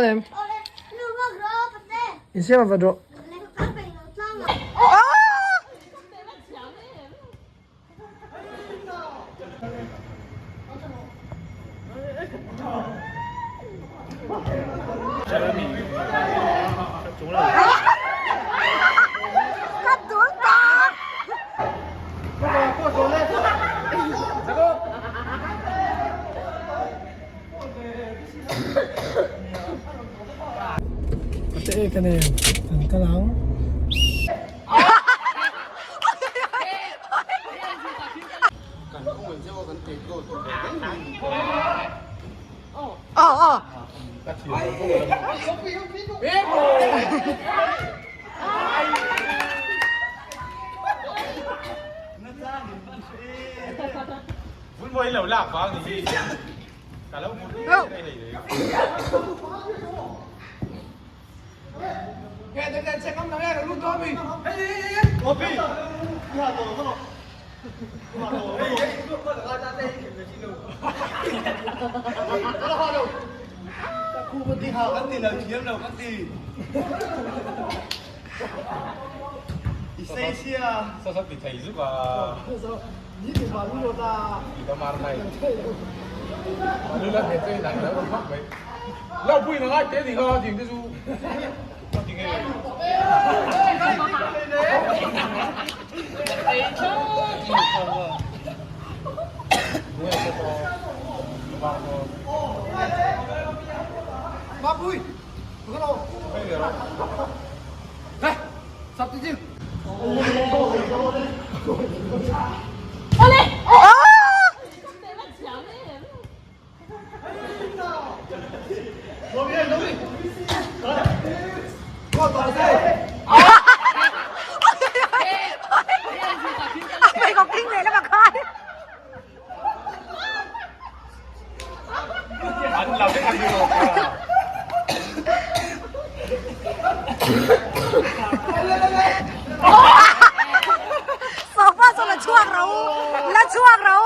Em. Insiam ava rawh. Ka dul tak. Ate e ka nen kan kal ang. Sofa saw la chhuak ro la chhuak ro.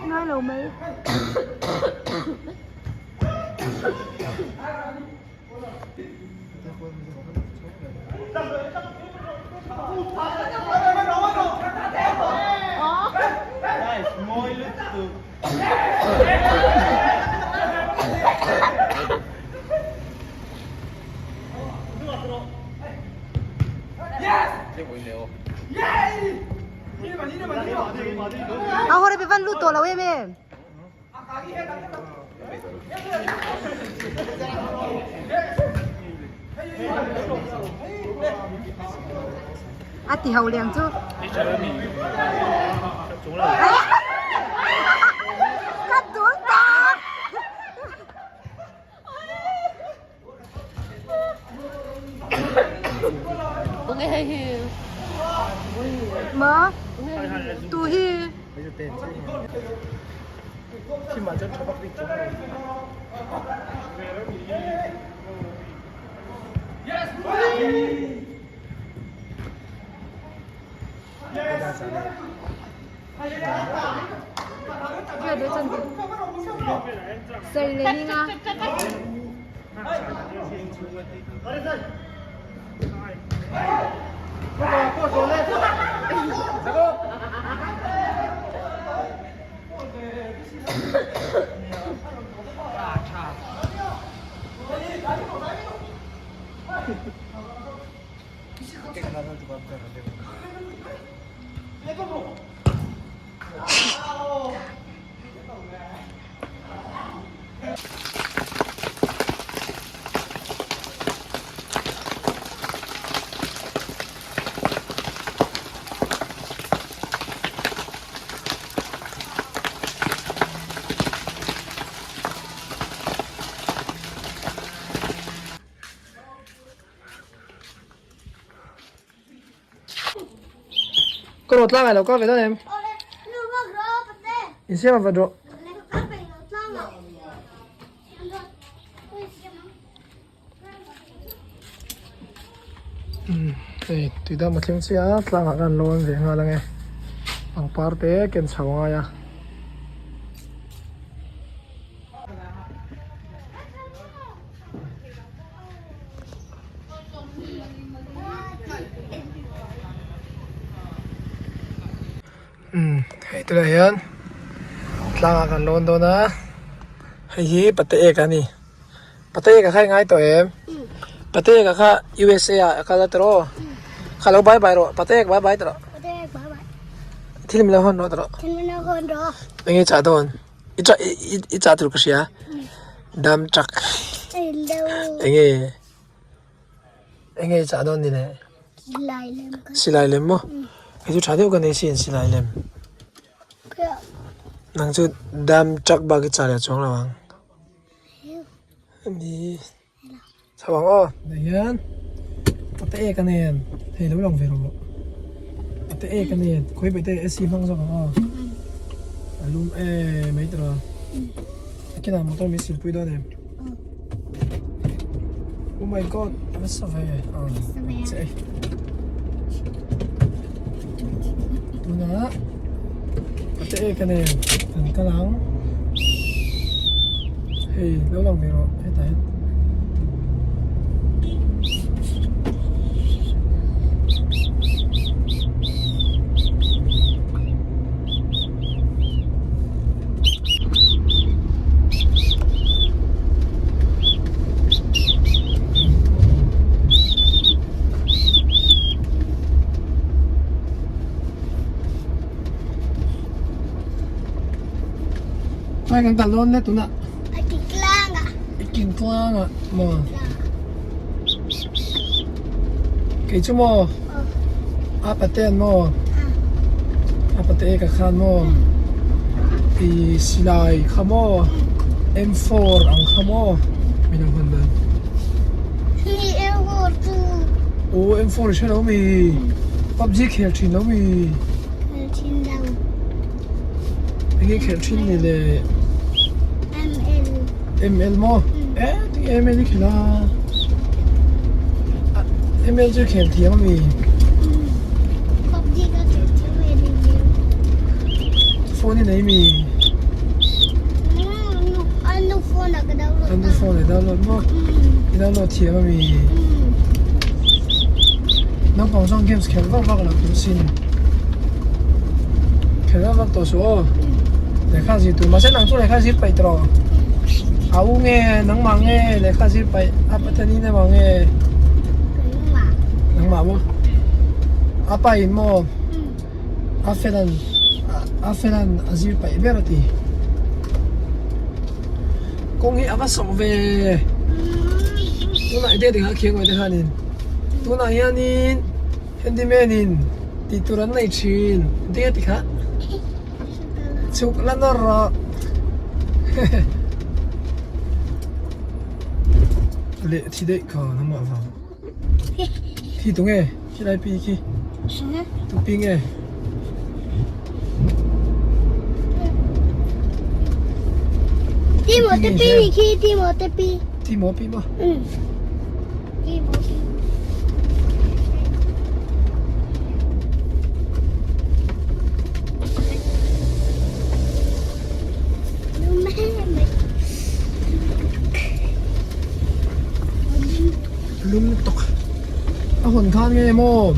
Ngai lo mai. A hore pe van lut tawh lo em em. A ti ho liang chu. te an chei ngei thimah chuan tha vak bik chuang lo. Ka rawt tlang ai lo kal ve dawn em? Insiam a va rawh. Hei tui dam a thleng chiah a tlangah khan lawn ve nghal ang e pangpar te ken chho a ngai a. Umm hei tunah hian tlangah kan lawn dawn a hei hi pate ek a ni pate ek a kha i ngai tawh em pate ek a kha USA ah a kal a tiraw kha lo bye bye rawh pate ek bye bye tiraw thil min lo hawn rawh tiraw eng nge chah dawn. I chah i chah tur ka hria dam chak enge enge i chah dawn ni le silai lem maw hei chu tha deuh ka nei sin silai lem nang chu dam chak bak i chah leh chuang lo ang ni chho ang aw tah hian pate ek a nen hei lo lang ve rawh pate ek a nen khawi pate ac hmang zawk ang aw a lum em mai tawh a kinah motor min silpui dawn em oh my god a nasa ve che ei tunah pate ek a nen kan kal ang hei lo lang ve rawh hetah hian. Khawi kan kal dawn le tunah? A king tlang ah. A king tlang ah maw? Kei chu maw? A paten maw? A pate ka khan maw? I silai kha maw? M4 ang kha maw? Min ang hawn dan. Hi M4 chu. Aw M4 i hre lo mi? PUBG khel thin lo mi? Khel thin lo. Enge khelh thin ni le? ML. ML maw? E tinge ML i khelh a? ML chu i khel thiam ami? PUBG ka khel thiam ve ni le. Phone i nei mi? Anu phone a ka download. Anu phone i download maw? I download thiam ami? Naupang chuan games khelh vak vak loh tur sin. Khelh vak vak tawh suh aw. Lehkha zir tur mahse nang chu lehkha zir paih tawh rawh. A u nge nangmah nge lehkha zir paih a Pathianin emaw nge? Nangmah. Nangmah maw? A pa in maw? A felan a felan a zir paih ber a ti. Kawng hi a va sawh ve. Tunah i dek dek a khiang awih te khanin tunah hianin handyman in tih tur an nei thin dek a ti kha chhuk la nawr rawh leh thi daih kha nangmah vang khi tunge khilai pi khi tu pi nge. Timo te pi ni khi Timo te pi. Timo pi maw? Um. Timo pi. Lum tawk a hawn khan nge maw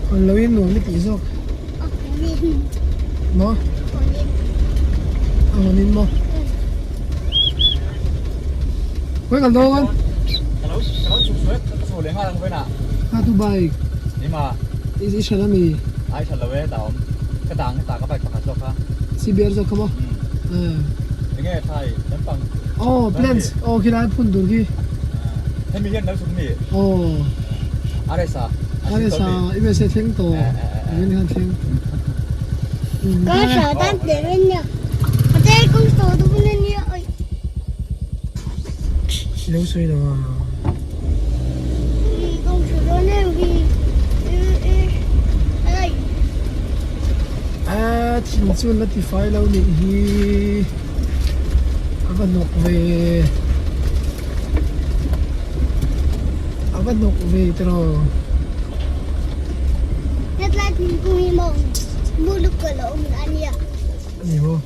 hawn lo in nuam i tih zawk maw a hawn in maw khawi kal dawn kha tu bike i hran ami CBR zawk kha maw aw plants aw khilai phun tur khi aw RSA USA thleng tawh vawin khan thleng. Lo sawi lo a. A thing chuan la tifai lo nih hi a va hnawk ve a va hnawk ve tiraw. Ani maw.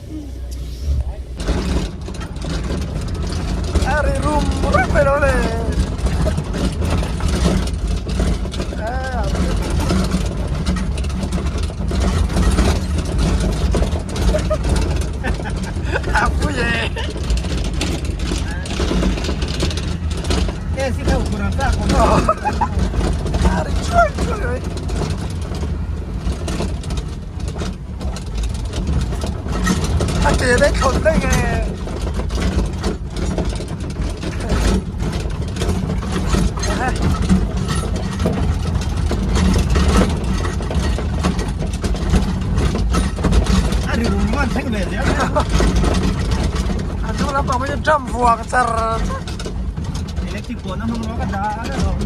A ri rum rum mai lo le. A pui e. A ri chuai chuai mai. A ke daih thlawt daih nge. A hnung lampang pawh hi jump vuak char char.